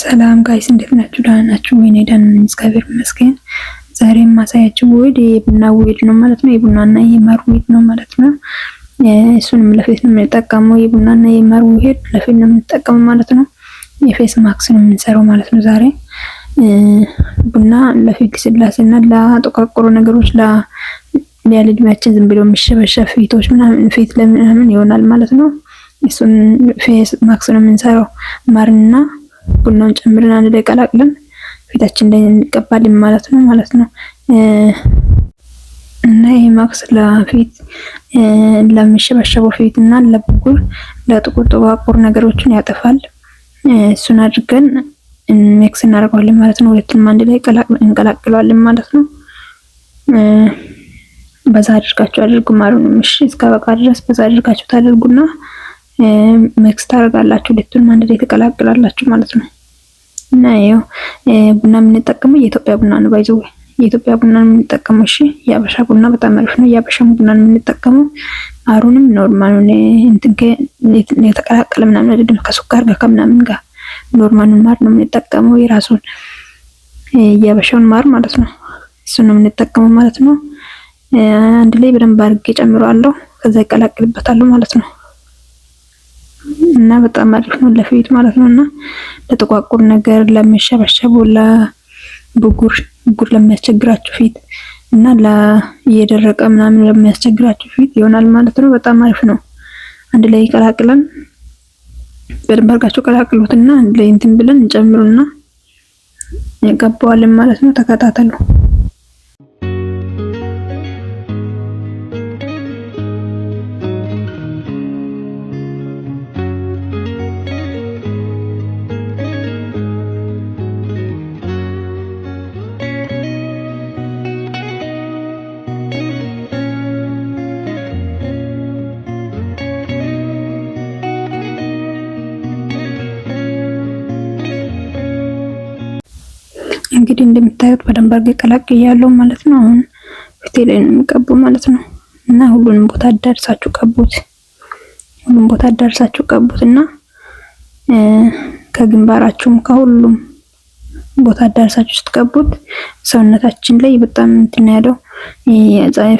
ሰላም guys እንዴት ናችሁ? ደህና ናችሁ ወይ? እኔ ደህና ነኝ፣ እግዚአብሔር ይመስገን። ዛሬ የማሳያችሁ ውህድ የቡና ውህድ ነው ማለት ነው። የቡናና የማር ውህድ ነው ማለት ነው። እሱንም ለፊት ነው የምንጠቀመው። የቡናና የማር ውህድ ለፊት ነው የምንጠቀመው ማለት ነው። የ face mask ነው የምንሰራው ማለት ነው። ዛሬ ቡና ለፊት ልስላሴና ለጠቋቁሩ ነገሮች ያለ እድሜያችን ዝም ብሎ የሚሸበሸብ ፊቶች ምናምን ፊት ለምናምን ይሆናል ማለት ነው። እሱን face mask ነው የምንሰራው። ማርና ቡናውን ጨምረን አንድ ላይ ቀላቅለን ፊታችን ላይ እንቀባለን ማለት ነው። እና ይሄ ማክስ ለፊት ለሚሸበሸበው ፊት እና ለብጉር ለጥቁር ጥቋቁር ነገሮችን ያጠፋል። እሱን አድርገን mix እናደርገዋለን ማለት ነው። ሁለቱንም አንድ ላይ እንቀላቅለዋለን ማለት ነው። በዛ አድርጋችሁ አድርጉ ማሩንም እሺ፣ እስከ በቃ ድረስ በዛ አድርጋችሁ ታደርጉና mix ታደርጋላችሁ። ሁለቱንም አንድ ላይ ትቀላቅላላችሁ ማለት ነው። እና ይኸው ቡና የምንጠቀመው የኢትዮጵያ ቡና ነው። By the way የኢትዮጵያ ቡና ነው የምንጠቀመው። እሺ፣ የአበሻ ቡና በጣም አሪፍ ነው። የአበሻ ቡና ነው የምንጠቀመው። ማሩንም normal ኡን እንትን የተቀላቀለ ምናምን አይደለም፣ ከስኳር ጋር ከምናምን ጋር normal ኡን ማር ነው የምንጠቀመው። የራሱን የአበሻውን ማር ማለት ነው። እሱን ነው የምንጠቀመው ማለት ነው። አንድ ላይ በደንብ አድርጌ ጨምረዋለሁ። ከዛ ይቀላቅልበታለሁ ማለት ነው። እና በጣም አሪፍ ነው ለፊት ማለት ነው። እና ለጥቋቁር ነገር፣ ለሚሸበሸቡ፣ ለብጉር ብጉር ለሚያስቸግራችሁ ፊት እና ለየደረቀ ምናምን ለሚያስቸግራችሁ ፊት ይሆናል ማለት ነው። በጣም አሪፍ ነው። አንድ ላይ ቀላቅለን በደንብ አድርጋችሁ ቀላቅሉትና አንድ ላይ እንትን ብለን እንጨምሩና እንቀባዋለን ማለት ነው። ተከታተሉ። እንግዲህ እንደምታዩት በደንብ አድርጌ ቀላቅያለሁ ማለት ነው። አሁን ፊቴ ላይ ነው የሚቀባው ማለት ነው። እና ሁሉንም ቦታ አዳርሳችሁ ቀቡት። ሁሉም ቦታ አዳርሳችሁ ቀቡት እና ከግንባራችሁም ከሁሉም ቦታ አዳርሳችሁ ስትቀቡት ሰውነታችን ላይ በጣም እንትን ያለው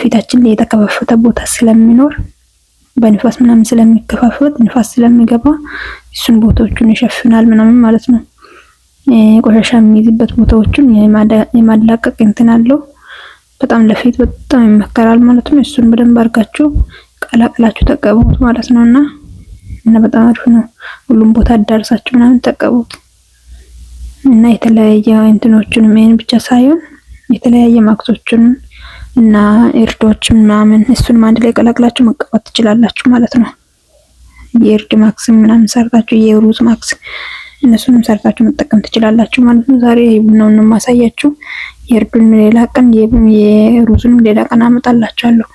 ፊታችን ላይ የተከፋፈተ ቦታ ስለሚኖር በንፋስ ምናምን ስለሚከፋፈት ንፋስ ስለሚገባ እሱን ቦታዎቹን ይሸፍናል ምናምን ማለት ነው። ቆሻሻ የሚይዝበት ቦታዎችን የማላቀቅ እንትን አለው። በጣም ለፊት በጣም ይመከራል ማለት ነው። እሱን በደንብ አድርጋችሁ ቀላቅላችሁ ተቀቡት ማለት ነው። እና በጣም አሪፍ ነው። ሁሉም ቦታ አዳርሳችሁ ምናምን ተቀቡት እና የተለያየ እንትኖችን ይሄን ብቻ ሳይሆን የተለያየ ማክሶችን እና እርዶችን ምናምን እሱንም አንድ ላይ ቀላቅላችሁ መቀባት ትችላላችሁ ማለት ነው። የእርድ ማክስ ምናምን ሰርታችሁ የሩዝ ማክስ እነሱንም ሰርታችሁ መጠቀም ትችላላችሁ ማለት ነው። ዛሬ ቡናውን ነው የማሳያችሁ። የእርዱን ሌላ ቀን የሩዙንም ሌላ ቀን አመጣላችኋለሁ።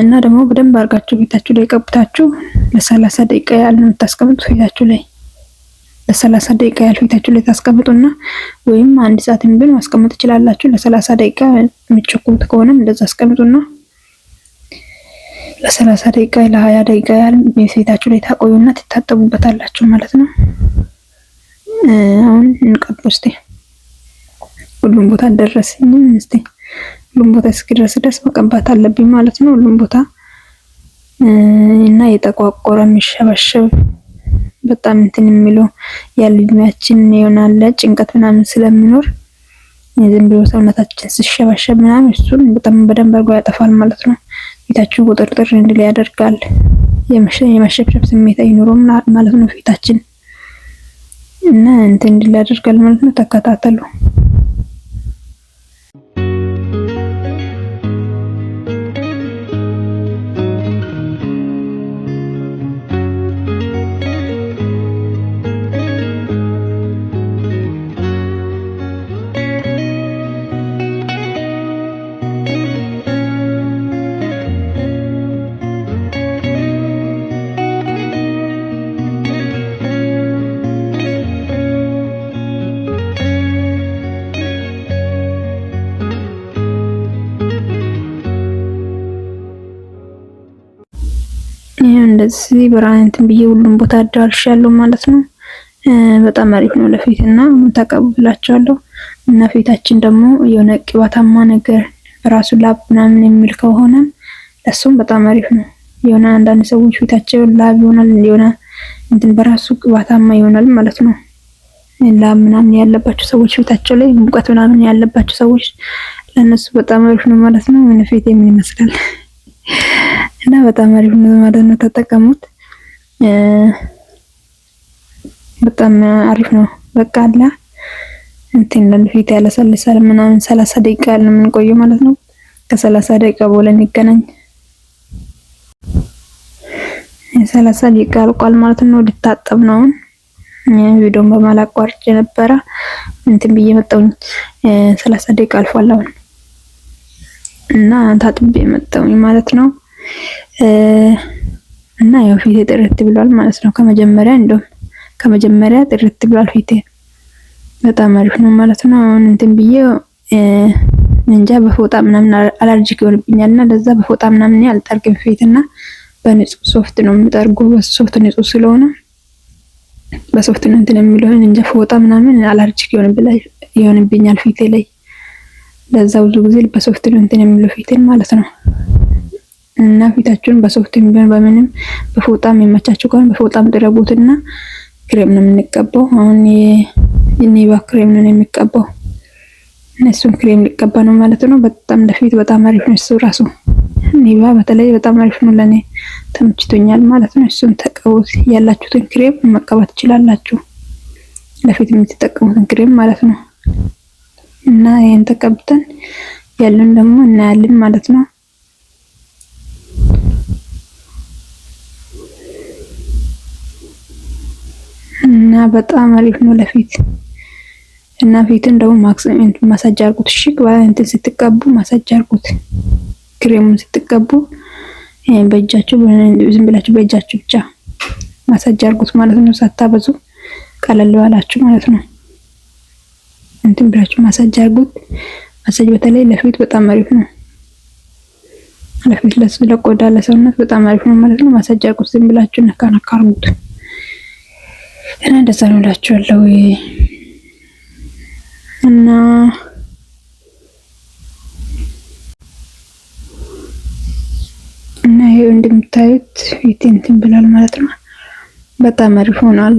እና ደግሞ በደንብ አድርጋችሁ ፊታችሁ ላይ ቀብታችሁ ለ30 ደቂቃ ያህል ነው የምታስቀምጡት ፊታችሁ ላይ። ለ30 ደቂቃ ያህል ፊታችሁ ላይ ታስቀምጡና ወይም አንድ ሰዓት ቢሆን ማስቀመጥ ትችላላችሁ። ለ30 ደቂቃ የምትቸኩሉት ከሆነም እንደዛ አስቀምጡና ለ30 ደቂቃ ለ20 ደቂቃ ያህል ፊታችሁ ላይ ታቆዩና ትታጠቡበታላችሁ ማለት ነው። አሁን እንቀቡ እስቲ። ሁሉም ቦታ አልደረሰኝም። እስቲ ሁሉም ቦታ እስኪደርስ ድረስ መቀባት አለብኝ ማለት ነው። ሁሉም ቦታ እና የጠቋቆረ የሚሸበሸብ በጣም እንትን የሚለው ያለ እድሜያችን ይሆናል ጭንቀት ምናምን ስለሚኖር ዝም ብሎ ሰውነታችን ሲሸበሸብ ምናምን እሱን በጣም በደንብ አድርጎ ያጠፋል ማለት ነው። ፊታችን ቁጥርጥር እንዲል ያደርጋል። የመሸብሸብ ስሜት አይኖረውም ማለት ነው ፊታችን እና እንትን እንዲል ያደርጋል ማለት ነው። ተከታተሉ። እንደዚህ ብርሃን እንትን ብዬ ሁሉም ቦታ አዳርሻለሁ ማለት ነው። በጣም አሪፍ ነው ለፊት እና ተቀቡ ብላችኋለሁ። እና ፊታችን ደግሞ የሆነ ቅባታማ ነገር ራሱ ላብ ምናምን የሚል ከሆነ ለሱም በጣም አሪፍ ነው። የሆነ አንዳንድ ሰዎች ፊታቸው ላብ ይሆናል፣ የሆነ እንትን በራሱ ቅባታማ ይሆናል ማለት ነው። ላብ ምናምን ያለባቸው ሰዎች ፊታቸው ላይ ሙቀት ምናምን ያለባቸው ሰዎች ለእነሱ በጣም አሪፍ ነው ማለት ነው። ምን ፊት ምን ይመስላል እና በጣም አሪፍ ነው ማለት ነው። ተጠቀሙት። በጣም አሪፍ ነው። በቃ አለ እንትን ለፊት ያለሰልሳል ምናምን 30 ደቂቃ ነው የምንቆየው ማለት ነው። ከ30 ደቂቃ በኋላ እንገናኝ። 30 ደቂቃ አልቋል ማለት ነው። ልታጠብ ነው አሁን። ቪዲዮን በማላቋርጬ ነበረ እንትን ብዬ መጣሁኝ። 30 ደቂቃ አልፏል አሁን እና ታጥቤ መጣሁኝ ማለት ነው። እና ያው ፊቴ ጥርት ብሏል ማለት ነው። ከመጀመሪያ እንደውም ከመጀመሪያ ጥርት ብሏል ፊቴ በጣም አሪፍ ነው ማለት ነው። አሁን እንትን ብዬ እንጃ በፎጣ ምናምን allergic ይሆንብኛል እና ለዛ በፎጣ ምናምን አልጠርግም ፊትና በንጹህ ሶፍት ነው የምጠርገው። በሶፍት ንጹህ ስለሆነ በሶፍት ነው እንትን የሚለው እንጃ ፎጣ ምናምን allergic ይሆንብኛል ፊቴ ላይ። ለዛ ብዙ ጊዜ በሶፍት ነው እንትን የሚለው ፊቴን ማለት ነው። እና ፊታችሁን በሶፍት ቢሆን በምንም በፎጣም የሚመቻችሁ ከሆነ በፎጣም ጥረጉትና ክሬም ነው የምንቀባው። አሁን የኔባ ክሬም ነው የሚቀባው። እነሱን ክሬም ሊቀባ ነው ማለት ነው። በጣም ለፊት በጣም አሪፍ ነው እሱ ራሱ ኒባ በተለይ በጣም አሪፍ ነው፣ ለኔ ተመችቶኛል ማለት ነው። እሱን ተቀቡት። ያላችሁትን ክሬም መቀባት ትችላላችሁ፣ ለፊት የምትጠቀሙትን ክሬም ማለት ነው። እና ይሄን ተቀብተን ያለን ደግሞ እናያለን ማለት ነው። እና በጣም አሪፍ ነው ለፊት። እና ፊትን ደግሞ ማሳጅ አርጉት። እሺ እንትን ስትቀቡ ማሳጅ አርጉት። ክሬሙን ስትቀቡ በእጃችሁ ዝም ብላችሁ በእጃችሁ ብቻ ማሳጅ አርጉት ማለት ነው። ሳታበዙ ቀለል ባላችሁ ማለት ነው። እንትን ብላችሁ ማሳጅ አርጉት። ማሳጅ በተለይ ለፊት በጣም አሪፍ ነው። ለፊት ለቆዳ ለሰውነት በጣም አሪፍ ነው ማለት ነው። ማሳጅ አርጉት። ዝም ብላችሁ ነካ ነካ አርጉት እና እንደዛ ነው እላችኋለሁ። እና እና ይሄው እንደምታዩት ፊቴ እንትን ብሏል ማለት ነው። በጣም አሪፍ ሆኗል።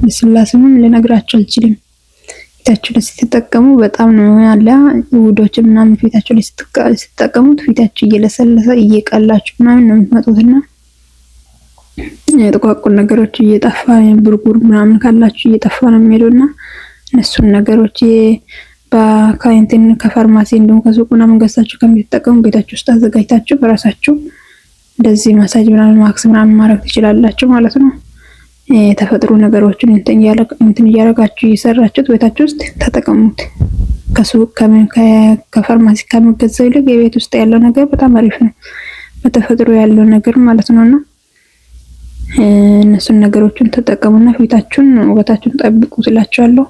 ልስላሴውንም ልነግራችሁ አልችልም። ፊታችሁ ላይ ስትጠቀሙ በጣም ነው ያለ ውህዶች ምናምን ፊታችሁ ላይ ስትጠቀሙት ፊታችሁ እየለሰለሰ እየቀላችሁ ምናምን ነው የምትመጡትና የጥቋቁር ነገሮች እየጠፋ ብርጉር ምናምን ካላችሁ እየጠፋ ነው የሚሄዱና እነሱን ነገሮች በካንቲን ከፋርማሲ እንዲሁም ከሱቅ ምናምን ገዝታችሁ ከምትጠቀሙ ቤታችሁ ውስጥ አዘጋጅታችሁ በራሳችሁ እንደዚህ ማሳጅ ምናምን ማክስ ምናምን ማድረግ ትችላላችሁ ማለት ነው። የተፈጥሮ ነገሮችን እንትን እያደረጋችሁ እየሰራችሁት ቤታችሁ ውስጥ ተጠቀሙት። ከሱቅ ከፋርማሲ ከሚገዛው ይልቅ የቤት ውስጥ ያለው ነገር በጣም አሪፍ ነው፣ በተፈጥሮ ያለው ነገር ማለት ነውና እነሱን ነገሮችን ተጠቀሙና ፊታችሁን ውበታችሁን ጠብቁ ስላችኋለሁ።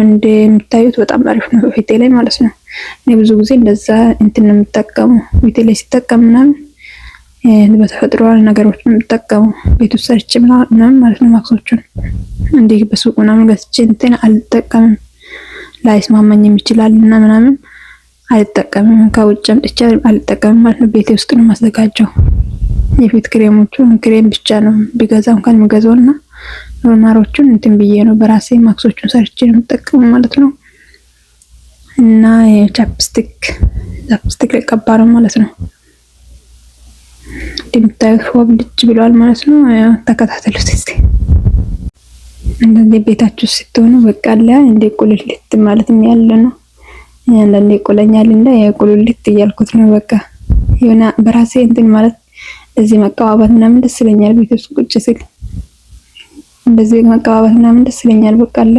እንደምታዩት በጣም አሪፍ ነው ፊቴ ላይ ማለት ነው። እኔ ብዙ ጊዜ እንደዛ እንትን ነው የምጠቀመው ፊቴ ላይ ሲጠቀም ምናምን በተፈጥሮ ነገሮች ነው የምጠቀመው ቤት ውስጥ ሰርቼ ምናምን ማለት ነው። ማክሶቹን እንዲህ በሱቅ ምናምን ገዝቼ እንትን አልጠቀምም። ላይስማማኝም ይችላል እና ምናምን አልጠቀምም። ከውጭ አምጥቼ አልጠቀምም ማለት ነው። ቤቴ ውስጥ ነው የማዘጋጀው። የፊት ክሬሞቹ ክሬም ብቻ ነው ቢገዛ እንኳን የሚገዛውና normal ኦቹን እንትን ብዬ ነው በራሴ ማክሶቹን ሰርቼ ነው የምጠቀመው ማለት ነው። እና የ chapstick ልቀባ ነው ማለት ነው። እንደምታዩት ፎብ ልጭ ብሏል ማለት ነው። ተከታተሉት እስቲ። እንደዚህ ቤታችሁ ስትሆኑ በቃ አለ እንደ ቁልልት ማለትም ያለ ነው። አንዳንዴ ይቆለኛል እንደ የቁልልት እያልኩት ነው። በቃ የሆነ በራሴ እንትን ማለት እንደዚህ መቀባባት ምናምን ደስ ይለኛል። ቤት ውስጥ ቁጭ ስል እንደዚህ መቀባባት ምናምን ደስ ይለኛል። በቃ አለ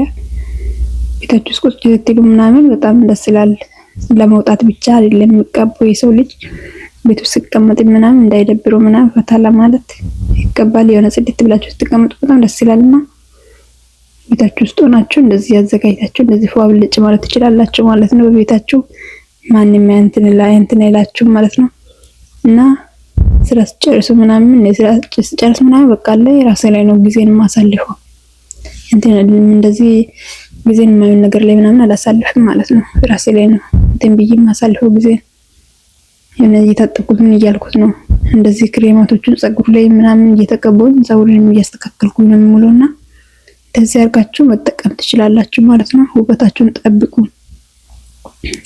ቤታችሁ ውስጥ ቁጭ ስትሉ ምናምን በጣም ደስ ይላል። ለመውጣት ብቻ አይደለም የሚቀባው የሰው ልጅ ቤት ውስጥ ሲቀመጥ ምናምን እንዳይደብረው ምናምን ፈታ ለማለት ይቀባል። የሆነ ጽድት ብላችሁ ስትቀመጡ በጣም ደስ ይላልና ቤታችሁ ውስጥ ሆናችሁ እንደዚህ አዘጋጅታችሁ እንደዚህ ፏ ብልጭ ማለት ትችላላችሁ ማለት ነው። በቤታችሁ ማንም እንትን ላይ እንትን አይላችሁም ማለት ነው። እና ስራ ስጨርሱ ምናምን ስራ ስጨርስ ምናምን በቃ ላይ ራሴ ላይ ነው ጊዜን የማሳልፈው። እንትን እንደዚህ ጊዜን የማይሆን ነገር ላይ ምናምን አላሳልፍም ማለት ነው። ራሴ ላይ ነው እንትን ብዬ የማሳልፈው ጊዜ። የሆነ እየታጠብኩት ምን እያልኩት ነው እንደዚህ ክሬማቶቹን ፀጉር ላይ ምናምን እየተቀባሁኝ ፀጉሬን እያስተካከልኩኝ ነው የምውለውና እንደዚህ አድርጋችሁ መጠቀም ትችላላችሁ ማለት ነው። ውበታችሁን ጠብቁ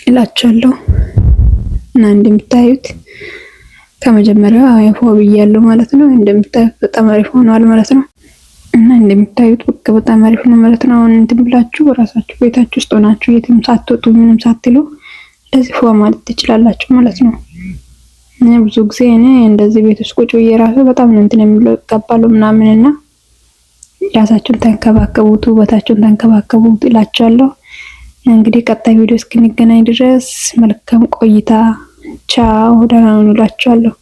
እላችኋለሁ። እና እንደምታዩት ከመጀመሪያው ፎ ብያለሁ ማለት ነው። እንደምታዩት በጣም አሪፍ ሆኗል ማለት ነው። እና እንደምታዩት በቃ በጣም አሪፍ ነው ማለት ነው። አሁን እንትን ብላችሁ በራሳችሁ ቤታችሁ ውስጥ ሆናችሁ የትም ሳትወጡ ምንም ሳትሉ እንደዚህ ፎ ማለት ትችላላችሁ ማለት ነው። እኔ ብዙ ጊዜ እኔ እንደዚህ ቤት ውስጥ ቁጭ ብዬ ራሱ በጣም ነው እንትን የሚለው ይቀባሉ ምናምን እና ራሳችሁን ተንከባከቡት፣ ውበታችሁን ተንከባከቡት እላችኋለሁ። እንግዲህ ቀጣይ ቪዲዮ እስክንገናኝ ድረስ መልካም ቆይታ። ቻው፣ ደህና ሁኑ እላችኋለሁ።